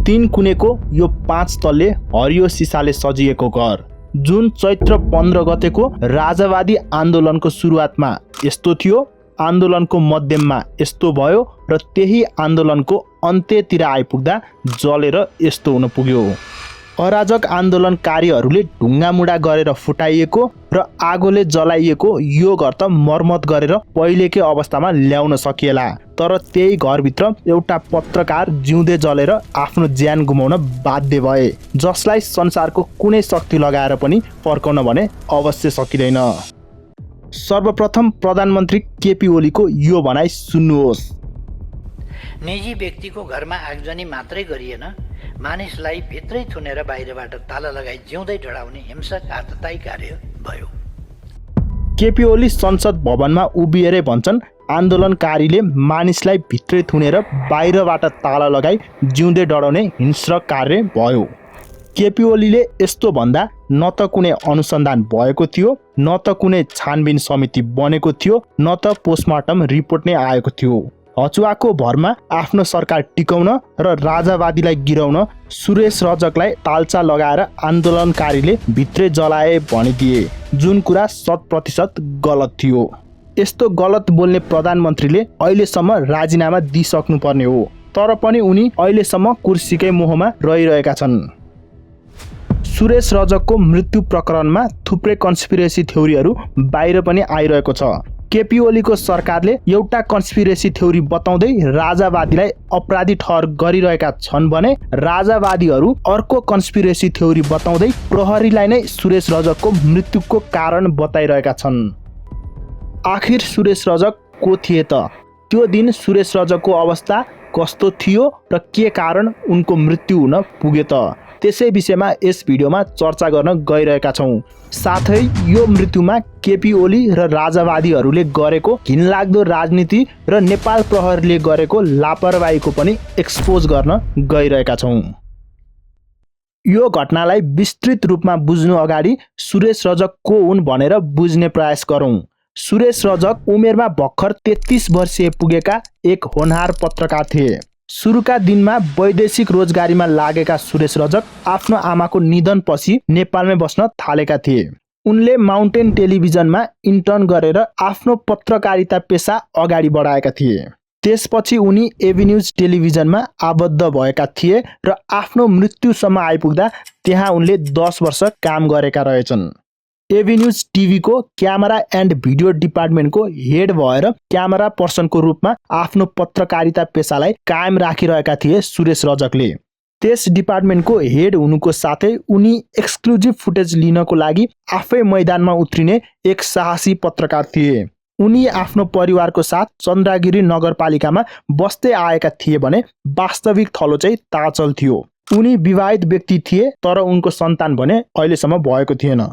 तीन कुनेको यो 5 तल्ले हरियो सिसाले सजिएको घर जुन चैत्र 15 गतेको राजावादी आन्दोलनको सुरुवातमा यस्तो थियो, आन्दोलनको मध्यममा यस्तो भयो र त्यही आन्दोलनको अन्त्यतिर आइपुग्दा जलेर यस्तो हुन पुग्यो। अराजक आन्दोलनकारीहरूले ढुङ्गामुढा गरेर फुटाइएको र आगोले जलाइएको यो घर त मर्मत गरेर पहिलेकै अवस्थामा ल्याउन सकिएला, तर त्यही घरभित्र एउटा पत्रकार जिउँदै जलेर आफ्नो ज्यान गुमाउन बाध्य भए, जसलाई संसारको कुनै शक्ति लगाएर पनि फर्काउन भने अवश्य सकिँदैन। सर्वप्रथम प्रधानमन्त्री केपी ओलीको यो भनाइ सुन्नुहोस्। निजी व्यक्तिको घरमा आगजनी मात्रै गरिएन, मानिसलाई भित्रै थुनेर बाहिरबाट ताला लगाई जिउँदै डढाउने हिंसक आततायी कार्य भयो। केपी ओली संसद भवनमा उभिएरै भन्छन् आन्दोलनकारीले मानिसलाई भित्रै थुनेर बाहिरबाट ताला लगाई जिउँदै डढाउने हिंसक कार्य भयो। केपी ओलीले यस्तो भन्दा न त कुनै अनुसन्धान भएको थियो, न त कुनै छानबिन समिति बनेको थियो, न त पोस्टमार्टम रिपोर्ट नै आएको थियो। हचुवाको भरमा आफ्नो सरकार टिकाउन र राजावादीलाई गिराउन सुरेश रजकलाई तालचा लगाएर आन्दोलनकारीले भित्रै जलाए भनिदिए, जुन कुरा 100% गलत थियो। यस्तो गलत बोल्ने प्रधानमन्त्रीले अहिलेसम्म राजीनामा दिइसक्नुपर्ने हो, तर पनि उनी अहिलेसम्म कुर्सीकै मोहमा रहिरहेका छन्। सुरेश रजकको मृत्यु प्रकरणमा थुप्रै कन्स्पिरेसी थ्योरीहरू बाहिर पनि आइरहेको छ। केपी ओलीको सरकारले एउटा कन्स्पिरेसी थ्योरी बताउँदै राजावादीलाई अपराधी ठहर गरिरहेका छन् भने राजावादीहरू अर्को कन्स्पिरेसी थ्योरी बताउँदै प्रहरीलाई नै सुरेश रजकको मृत्युको कारण बताइरहेका छन्। आखिर सुरेश रजक को थिए त? त्यो दिन सुरेश रजकको अवस्था कस्तो थियो र के कारण उनको मृत्यु हुन पुग्यो त? त्यसै विषयमा यस भिडियोमा चर्चा गर्न गइरहेका छौँ। साथै यो मृत्युमा केपी ओली र राजावादीहरूले गरेको घिनलाग्दो राजनीति र नेपाल प्रहरीले गरेको लापरवाहीको पनि एक्सपोज गर्न गइरहेका छौँ। यो घटनालाई विस्तृत रूपमा बुझ्नु अगाडि सुरेश रजक को हुन् भनेर बुझ्ने प्रयास गरौँ। सुरेश रजक उमेरमा भर्खर 33 वर्षीय पुगेका एक होनहार पत्रकार थिए। सुरुका दिनमा वैदेशिक रोजगारीमा लागेका सुरेश रजक आफ्नो आमाको निधनपछि नेपालमै बस्न थालेका थिए। उनले माउन्टेन टेलिभिजनमा इन्टर्न गरेर आफ्नो पत्रकारिता पेसा अगाडि बढाएका थिए। त्यसपछि उनी एभिन्यूज टेलिभिजनमा आबद्ध भएका थिए र आफ्नो मृत्युसम्म आइपुग्दा त्यहाँ उनले 10 वर्ष काम गरेका रहेछन्। एभिन्यूज टिभीको क्यामेरा एन्ड भिडियो डिपार्टमेन्टको हेड भएर क्यामेरा पर्सनको रूपमा आफ्नो पत्रकारिता पेसालाई कायम राखिरहेका थिए सुरेश रजकले। त्यस डिपार्टमेन्टको हेड हुनुको साथै उनी एक्सक्लुजिभ फुटेज लिनको लागि आफै मैदानमा उत्रिने एक साहसी पत्रकार थिए। उनी आफ्नो परिवारको साथ चन्द्रगिरी नगरपालिकामा बस्दै आएका थिए भने वास्तविक थलो चाहिँ ताचल थियो। उनी विवाहित व्यक्ति थिए, तर उनको सन्तान भने अहिलेसम्म भएको थिएन।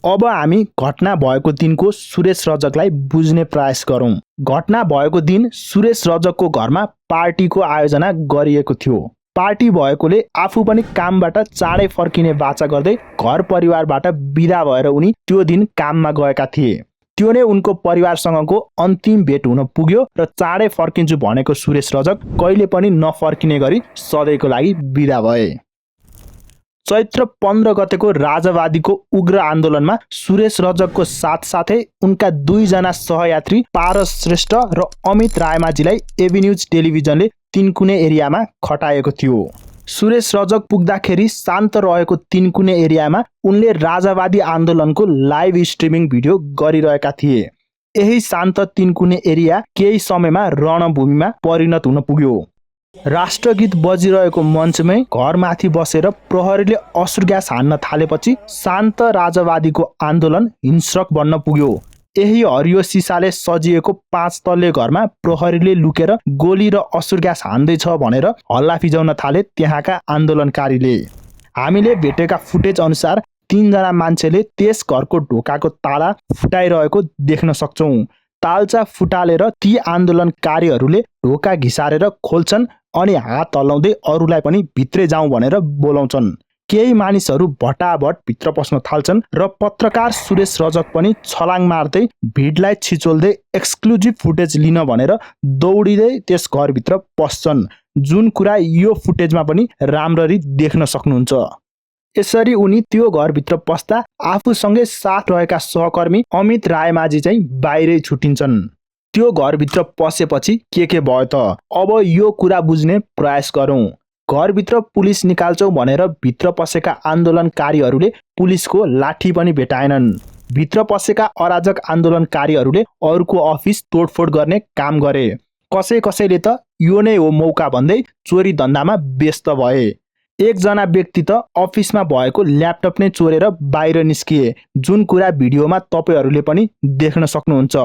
अब हामी घटना भएको दिनको सुरेश रजकलाई बुझ्ने प्रयास गरौँ। घटना भएको दिन सुरेश रजकको घरमा पार्टीको आयोजना गरिएको थियो। पार्टी भएकोले आफू पनि कामबाट चाँडै फर्किने बाचा गर्दै घर परिवारबाट बिदा भएर उनी त्यो दिन काममा गएका थिए। त्यो नै उनको परिवारसँगको अन्तिम भेट हुन पुग्यो र चाँडै फर्किन्छु भनेको सुरेश रजक कहिले पनि नफर्किने गरी सधैँको लागि बिदा भए। चैत्र 15 गतेको राजावादीको उग्र आन्दोलनमा सुरेश रजकको साथसाथै उनका 2 जना सहयात्री पारस श्रेष्ठ र अमित रायमाझीलाई एभिन्यूज टेलिभिजनले तीनकुने एरियामा खटाएको थियो। सुरेश रजक पुग्दाखेरि शान्त रहेको तीनकुने एरियामा उनले राजावादी आन्दोलनको लाइभ स्ट्रिमिङ भिडियो गरिरहेका थिए। यही शान्त तीनकुने एरिया केही समयमा रणभूमिमा परिणत हुन पुग्यो। राष्ट्रगीत बजिरहेको मञ्चमै घरमाथि बसेर प्रहरीले असुर ग्यास हान्न थालेपछि शान्त राजावादीको आन्दोलन हिंस्रक बन्न पुग्यो। यही हरियो सिसाले सजिएको 5 तल्ले घरमा प्रहरीले लुकेर गोली र असुर ग्यास हान्दैछ भनेर हल्ला फिजाउन थाले त्यहाँका आन्दोलनकारीले। हामीले भेटेका फुटेज अनुसार 3 जना मान्छेले त्यस घरको ढोकाको ताला फुटाइरहेको देख्न सक्छौँ। तालचा फुटालेर ती आन्दोलनकारीहरूले ढोका घिसारेर खोल्छन् अनि हात हल्लाउँदै अरूलाई पनि भित्रै जाउँ भनेर बोलाउँछन्। केही मानिसहरू भटाभट भित्र पस्न थाल्छन् र पत्रकार सुरेश रजक पनि छलाङ मार्दै भिडलाई छिचोल्दै एक्सक्लुजिभ फुटेज लिन भनेर दौडिँदै त्यस घरभित्र पस्छन्। जुन कुरा यो फुटेजमा पनि राम्ररी देख्न सक्नुहुन्छ। यसरी उनी त्यो घरभित्र पस्दा आफूसँगै साथ रहेका सहकर्मी अमित रायमाझी चाहिँ बाहिरै छुटिन्छन्। त्यो घरभित्र पसेपछि के भयो त? अब यो कुरा बुझ्ने प्रयास गरौँ। घरभित्र पुलिस निकाल्छौ भनेर भित्र पसेका आन्दोलनकारीहरूले पुलिसको लाठी पनि भेटाएनन्। भित्र पसेका अराजक आन्दोलनकारीहरूले अरूको अफिस तोडफोड गर्ने काम गरे। कसैले त यो नै हो मौका भन्दै चोरी धन्दामा व्यस्त भए। एकजना व्यक्ति त अफिसमा भएको ल्यापटप नै चोरेर बाहिर निस्किए, जुन कुरा भिडियोमा तपाईहरूले पनि देख्न सक्नुहुन्छ।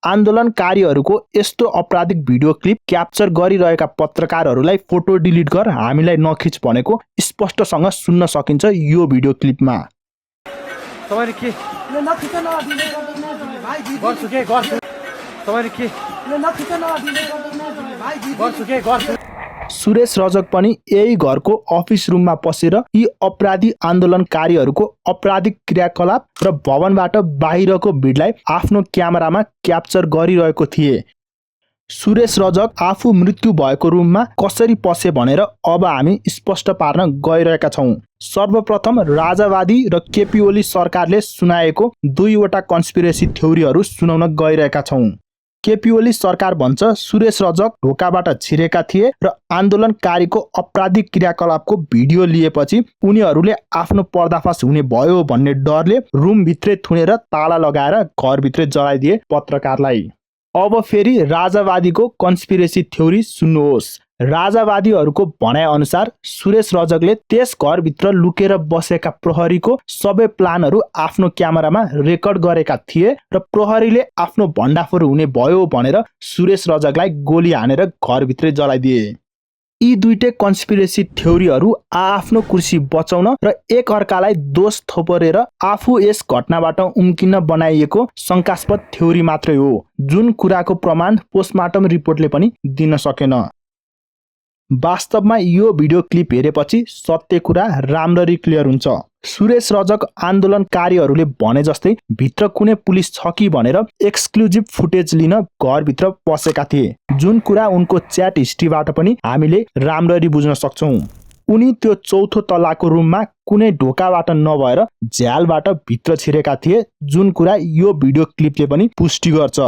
आन्दोलनकारीहरूको यस्तो अपराधिक भिडियो क्लिप क्याप्चर गरिरहेका पत्रकारहरूलाई फोटो डिलिट गर, हामीलाई नखिच भनेको स्पष्टसँग सुन्न सकिन्छ यो भिडियो क्लिपमा। तपाईले के नखिच न भाइ गर्छु के गर्छु तपाईले के नखिच न भाइ गर्छु के गर्छु। सुरेश रजक पनि यही घरको अफिस रुममा पसेर यी अपराधी आन्दोलनकारीहरूको अपराधिक क्रियाकलाप र भवनबाट बाहिरको भिडलाई आफ्नो क्यामेरामा क्याप्चर गरिरहेको थिए। सुरेश रजक आफू मृत्यु भएको रुममा कसरी पसे भनेर अब हामी स्पष्ट पार्न गइरहेका छौँ। सर्वप्रथम राजावादी र केपी ओली सरकारले सुनाएको दुईवटा कन्स्पिरेसी थ्योरीहरू सुनाउन गइरहेका छौँ। केपी ओली सरकार भन्छ सुरेश रजक ढोकाबाट छिरेका थिए र आन्दोलनकारीको अपराधिक क्रियाकलापको भिडियो लिएपछि उनीहरूले आफ्नो पर्दाफास हुने भयो भन्ने डरले रुमभित्रै थुनेर ताला लगाएर घरभित्रै जलाइदिए पत्रकारलाई। अब फेरि राजावादीको कन्स्पिरेसी थ्योरी सुन्नुहोस्। राजावादीहरूको भनाइअनुसार सुरेश रजकले त्यस घरभित्र लुकेर बसेका प्रहरीको सबै प्लानहरू आफ्नो क्यामेरामा रेकर्ड गरेका थिए र प्रहरीले आफ्नो भण्डाफोर हुने भयो भनेर सुरेश रजकलाई गोली हानेर घरभित्रै जलाइदिए। यी दुईटै कन्स्पिरेसी थ्योरीहरू आफ्नो कुर्सी बचाउन र एक अर्कालाई दोष थोपरेर आफू यस घटनाबाट उम्किन बनाइएको शङ्कास्पद थ्योरी मात्रै हो, जुन कुराको प्रमाण पोस्टमार्टम रिपोर्टले पनि दिन सकेन। वास्तवमा यो भिडियो क्लिप हेरेपछि सत्य कुरा राम्ररी क्लियर हुन्छ। सुरेश रजक आन्दोलनकारीहरूले भने जस्तै भित्र कुनै पुलिस छ कि भनेर एक्सक्लुजिभ फुटेज लिन घरभित्र पसेका थिए, जुन कुरा उनको च्याट हिस्ट्रीबाट पनि हामीले राम्ररी बुझ्न सक्छौँ। उनी त्यो चौथो तलाको रुममा कुनै ढोकाबाट नभएर झ्यालबाट भित्र छिरेका थिए, जुन कुरा यो भिडियो क्लिपले पनि पुष्टि गर्छ।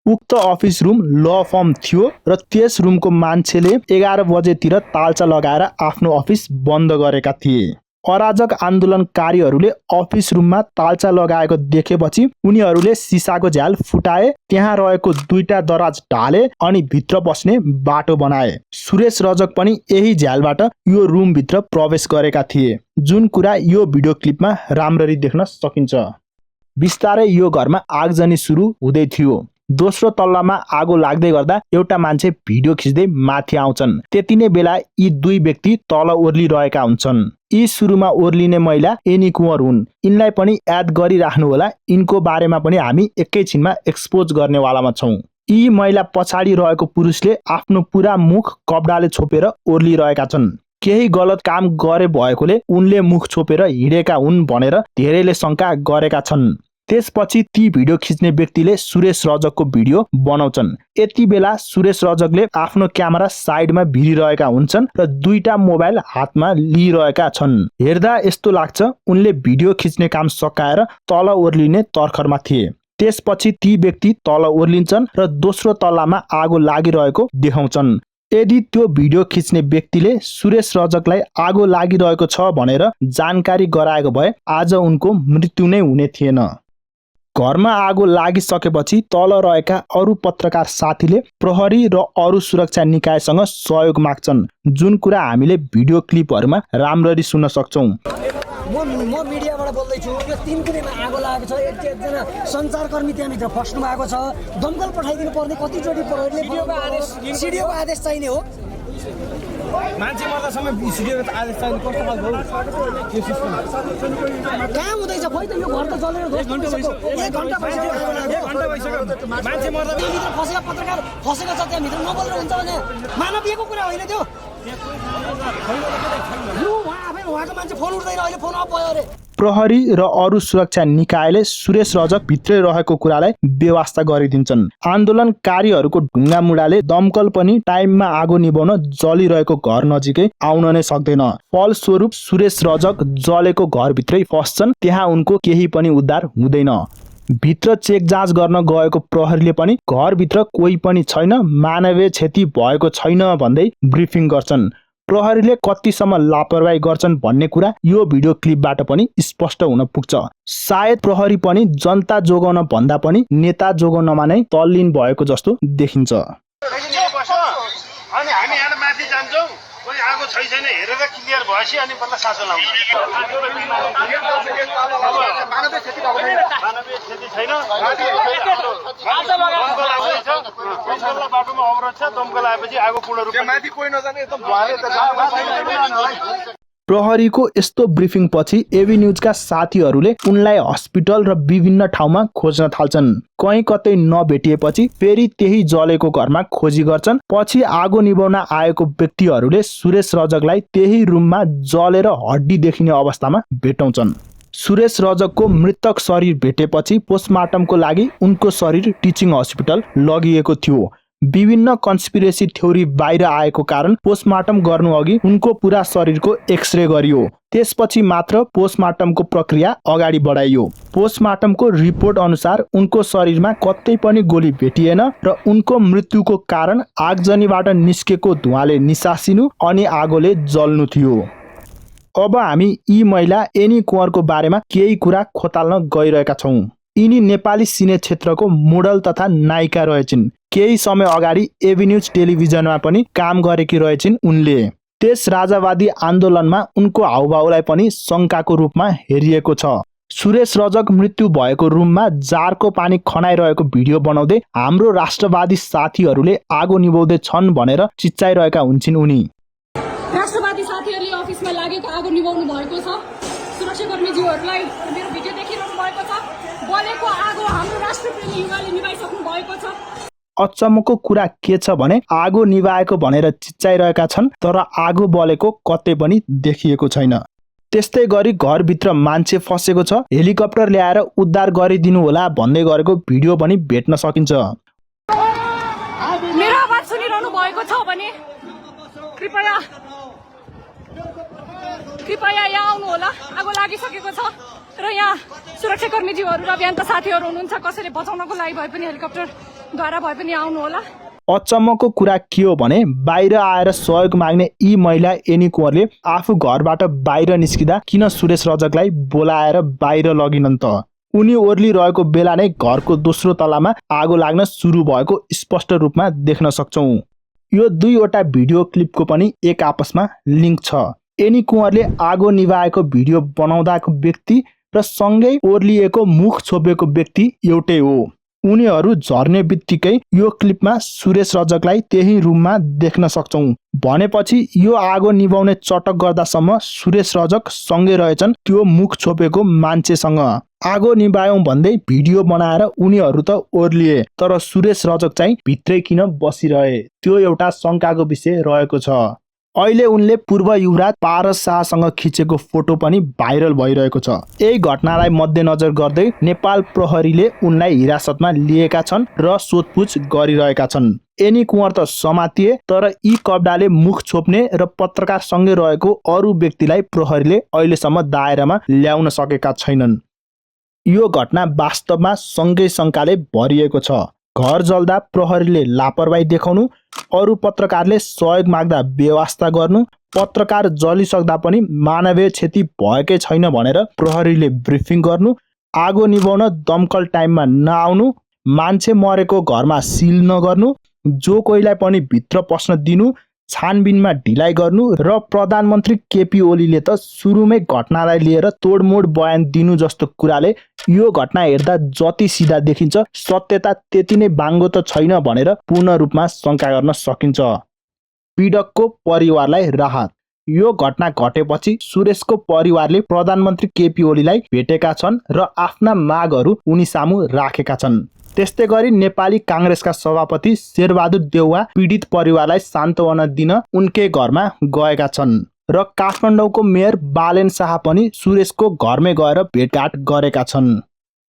उक्त अफिस रुम ल फर्म थियो र त्यस रुमको मान्छेले 11 बजेतिर तालचा लगाएर आफ्नो अफिस बन्द गरेका थिए। अराजक आन्दोलनकारीहरूले अफिस रुममा तालचा लगाएको देखेपछि उनीहरूले सिसाको झ्याल फुटाए, त्यहाँ रहेको दुईटा दराज ढाले अनि भित्र बस्ने बाटो बनाए। सुरेश रजक पनि यही झ्यालबाट यो रुमभित्र प्रवेश गरेका थिए, जुन कुरा यो भिडियो क्लिपमा राम्ररी देख्न सकिन्छ। बिस्तारै यो घरमा आगजनी सुरु हुँदै थियो। दोस्रो तल्लामा आगो लाग्दै गर्दा एउटा मान्छे भिडियो खिच्दै माथि आउँछन्। त्यति नै बेला यी दुई व्यक्ति तल ओर्लिरहेका हुन्छन्। यी सुरुमा ओर्लिने महिला एनी कुँवर हुन्। यिनलाई पनि याद गरिराख्नु होला, यिनको बारेमा पनि हामी एकैछिनमा एक्सपोज गर्नेवालामा छौँ। यी महिला पछाडि रहेको पुरुषले आफ्नो पुरा मुख कपडाले छोपेर ओर्लिरहेका छन्। केही गलत काम गरे भएकोले उनले मुख छोपेर हिँडेका हुन् भनेर धेरैले शङ्का गरेका छन्। त्यसपछि ती भिडियो खिच्ने व्यक्तिले सुरेश रजकको भिडियो बनाउँछन्। यति बेला सुरेश रजकले आफ्नो क्यामेरा साइडमा भिरिरहेका हुन्छन् र दुईटा मोबाइल हातमा लिइरहेका छन्। हेर्दा यस्तो लाग्छ उनले भिडियो खिच्ने काम सकाएर तल ओर्लिने तर्खरमा थिए। त्यसपछि ती व्यक्ति तल ओर्लिन्छन् र दोस्रो तल्लामा आगो लागिरहेको देखाउँछन्। यदि त्यो भिडियो खिच्ने व्यक्तिले सुरेश रजकलाई आगो लागिरहेको छ भनेर जानकारी गराएको भए आज उनको मृत्यु नै हुने थिएन। घरमा आगो लागिसकेपछि तल रहेका अरू पत्रकार साथीले प्रहरी र अरू सुरक्षा निकायसँग सहयोग माग्छन्, जुन कुरा हामीले भिडियो क्लिपहरूमा राम्ररी सुन्न सक्छौँ। म मिडियाबाट बोल्दैछु। यो 3 कुनेमा आगो लागेको छ। एकजना सञ्चारकर्मी त्यहाँभित्र फस्नु भएको छ। दमकल पठाइदिनु पर्ने कतिचोटि प्रहरीले सिडिओको आदेश चाहिने हो। मान्छे मर्दासम्म सिडिओको आदेश चाहिने कस्तो खालको हो यो सिस्टम? कहाँ हुँदैछ खोइ त? यो घर त चलेर 1 घण्टा भइसक्यो। मान्छे मर्दा भित्र फसेका पत्रकार फसेका छ, त्यहाँभित्र नबोलेर हुन्छ भने मानवीयको कुरा होइन त्यो। उहाँ आफै उहाँको मान्छे फोन उठ्दैन, अहिले फोन अफ भयो अरे। प्रहरी र अरू सुरक्षा निकायले सुरेश रजक भित्रै रहेको कुरालाई बेवास्ता गरिदिन्छन्। आन्दोलनकारीहरूको ढुङ्गा मुढाले दमकल पनि टाइममा आगो निभाउन जलिरहेको घर नजिकै आउन नै सक्दैन। फलस्वरूप सुरेश रजक जलेको घरभित्रै फस्छन्। त्यहाँ उनको केही पनि उद्धार हुँदैन। भित्र चेक जाँच गर्न गएको प्रहरीले पनि घरभित्र कोही पनि छैन, मानवीय क्षति भएको छैन भन्दै ब्रिफिङ गर्छन्। प्रहरीले कतिसम्म लापरवाही गर्छन् भन्ने कुरा यो भिडियो क्लिपबाट पनि स्पष्ट हुन पुग्छ। सायद प्रहरी पनि जनता जोगाउन भन्दा पनि नेता जोगाउनमा नै तल्लीन भएको जस्तो देखिन्छ। अनि हामी यहाँ माथि जान्छौँ, कोही आगो छैन हेरेर क्लियर भएपछि अनि बल्ल सासो लाउँछ। मानवीय क्षति छैन। बाटोमा अवरोध छ, दमकल आएपछि आगो पूर्ण रूपमा माथि कोही नजाने एकदम प्रहरीको यस्तो ब्रिफिङ पछि एबी न्युजका साथीहरूले उनलाई हस्पिटल र विभिन्न ठाउँमा खोज्न थाल्छन्। कहीँ कतै नभेटिएपछि फेरि त्यही जलेको घरमा खोजी गर्छन्। पछि आगो निभाउन आएको व्यक्तिहरूले सुरेश रजकलाई त्यही रुममा जलेर हड्डी देखिने अवस्थामा भेटाउँछन्। सुरेश रजकको मृतक शरीर भेटेपछि पोस्टमार्टमको लागि उनको शरीर टिचिङ हस्पिटल लगिएको थियो। विभिन्न कन्स्पिरेसी थ्योरी बाहिर आएको कारण पोस्टमार्टम गर्नु अघि उनको पुरा शरीरको एक्सरे गरियो। त्यसपछि मात्र पोस्टमार्टमको प्रक्रिया अगाडि बढाइयो। पोस्टमार्टमको रिपोर्ट अनुसार उनको शरीरमा कतै पनि गोली भेटिएन र उनको मृत्युको कारण आगजनीबाट निस्केको धुवाले निसासिनु अनि आगोले जल्नु थियो। अब हामी यी महिला एनी कुँवरको बारेमा केही कुरा खोताल्न गइरहेका छौँ। यिनी नेपाली सिने क्षेत्रको मोडल तथा नायिका रहेछिन्। केही समय अगाडि एबी न्युज टेलिभिजनमा पनि काम गरेकी रहेछिन् उनले। त्यस राजावादी आन्दोलनमा उनको हाउभाउलाई पनि शङ्काको रूपमा हेरिएको छ। सुरेश रजक मृत्यु भएको रुममा जारको पानी खनाइरहेको भिडियो बनाउँदै हाम्रो राष्ट्रवादी साथीहरूले आगो निभाउँदै छन् भनेर चिच्चाइरहेका हुन्छन् उनी। राष्ट्रवादी साथीहरूले अफिसमा लागेको आगो निभाउनु भएको छ। सुरक्षाकर्मीज्यूहरूलाई मेरो भिडियो देखिरहनु भएको छ। बलेको आगो हाम्रो राष्ट्रप्रेमी युवाले निभाइसक्नु भएको छ। अचम्मको कुरा के छ भने आगो निभाएको भनेर चिच्चाइरहेका छन्, तर आगो बलेको कतै पनि देखिएको छैन। त्यस्तै गरी घरभित्र मान्छे फसेको छ, हेलिकप्टर ल्याएर उद्धार गरिदिनु होला भन्दै गरेको भिडियो पनि भेट्न सकिन्छ। मेरो आवाज सुनिरहनु भएको छ भने कृपया यहाँ आउनु होला। आगो लागिसकेको छ र यहाँ सुरक्षाकर्मीज्यूहरू र अभियन्ता साथीहरू हुनुहुन्छ। कसैले बचाउनको लागि भए पनि हेलिकप्टरद्वारा भए पनि आउनु होला। अचम्मको कुरा के हो भने बाहिर आएर सहयोग माग्ने यी महिला एनी कुँवरले आफू घरबाट बाहिर निस्किँदा किन सुरेश रजकलाई बोलाएर बाहिर लगिनन् त? उनी ओर्लिरहेको बेला नै घरको दोस्रो तलामा आगो लाग्न सुरु भएको स्पष्ट रूपमा देख्न सक्छौँ। यो दुईवटा भिडियो क्लिपको पनि एक आपसमा लिङ्क छ। एनी कुँवरले आगो निभाएको भिडियो बनाउँदाको व्यक्ति र सँगै ओर्लिएको मुख छोपेको व्यक्ति एउटै हो। उनीहरू झर्ने बित्तिकै यो क्लिपमा सुरेश रजकलाई त्यही रुममा देख्न सक्छौँ। भनेपछि यो आगो निभाउने चटक गर्दासम्म सुरेश रजक सँगै रहेछन् त्यो मुख छोपेको मान्छेसँग। आगो निभायौं भन्दै भिडियो बनाएर उनीहरू त ओर्लिए, तर सुरेश रजक चाहिँ भित्रै किन बसिरहे? त्यो एउटा शङ्काको विषय रहेको छ। अहिले उनले पूर्व युवराज पारस शाहसँग खिचेको फोटो पनि भाइरल भइरहेको छ। यही घटनालाई मध्यनजर गर्दै नेपाल प्रहरीले उनलाई हिरासतमा लिएका छन् र सोधपुछ गरिरहेका छन्। एनी कुँवर त समातिए, तर यी कपडाले मुख छोप्ने र पत्रकारसँगै रहेको अरू व्यक्तिलाई प्रहरीले अहिलेसम्म दायरामा ल्याउन सकेका छैनन्। यो घटना वास्तवमा सँगै शङ्काले भरिएको छ। घर जल्दा प्रहरीले लापरवाही देखाउनु, अरू पत्रकारले सहयोग माग्दा बेवास्ता गर्नु, पत्रकार जलिसक्दा पनि मानवीय क्षति भएकै छैन भनेर प्रहरीले ब्रिफिङ गर्नु, आगो निभाउन दमकल टाइममा नआउनु, मान्छे मरेको घरमा सिल नगर्नु, जो कोहीलाई पनि भित्र पस्न दिनु, छानबिनमा ढिलाइ गर्नु र प्रधानमन्त्री केपी ओलीले त सुरुमै घटनालाई लिएर तोडमोड बयान दिनु जस्तो कुराले यो घटना हेर्दा जति सिधा देखिन्छ सत्यता त्यति नै बाङ्गो त छैन भनेर पूर्ण रूपमा शङ्का गर्न सकिन्छ। पीडकको परिवारलाई राहत। यो घटना घटेपछि सुरेशको परिवारले प्रधानमन्त्री केपी ओलीलाई भेटेका छन् र आफ्ना मागहरू उनी सामु राखेका छन्। त्यस्तै गरी नेपाली काङ्ग्रेसका सभापति शेरबहादुर देउवा पीडित परिवारलाई सान्त्वना दिन उनकै घरमा गएका छन् र काठमाडौँको मेयर बालेन शाह पनि सुरेशको घरमै गएर भेटघाट गरेका छन्।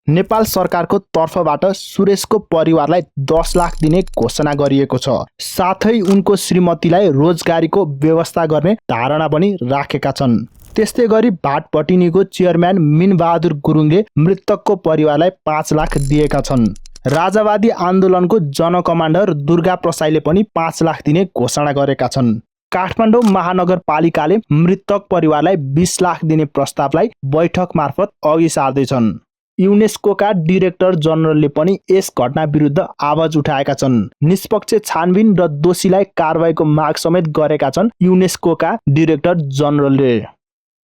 नेपाल सरकारको तर्फबाट सुरेशको परिवारलाई 10 लाख दिने घोषणा गरिएको छ। साथै उनको श्रीमतीलाई रोजगारीको व्यवस्था गर्ने धारणा पनि राखेका छन्। त्यस्तै गरी भाटपटिनीको चेयरम्यान मिनबहादुर गुरुङले मृतकको परिवारलाई 5 लाख दिएका छन्। राजावादी आन्दोलनको जनकमान्डर दुर्गा प्रसाईले पनि 5 लाख दिने घोषणा गरेका छन्। काठमाडौँ महानगरपालिकाले मृतक परिवारलाई 20 लाख दिने प्रस्तावलाई बैठक मार्फत अघि सार्दैछन्। युनेस्कोका डिरेक्टर जनरलले पनि यस घटना विरुद्ध आवाज उठाएका छन्। निष्पक्ष छानबिन र दोषीलाई कारबाहीको माग समेत गरेका छन् युनेस्कोका डिरेक्टर जनरलले।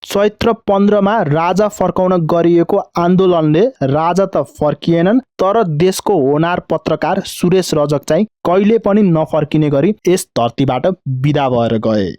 चैत्र 15 मा राजा फर्काउन गरिएको आन्दोलनले राजा त फर्किएनन्, तर देशको होनार पत्रकार सुरेश रजक चाहिँ कहिले पनि नफर्किने गरी यस धरतीबाट बिदा भएर गए।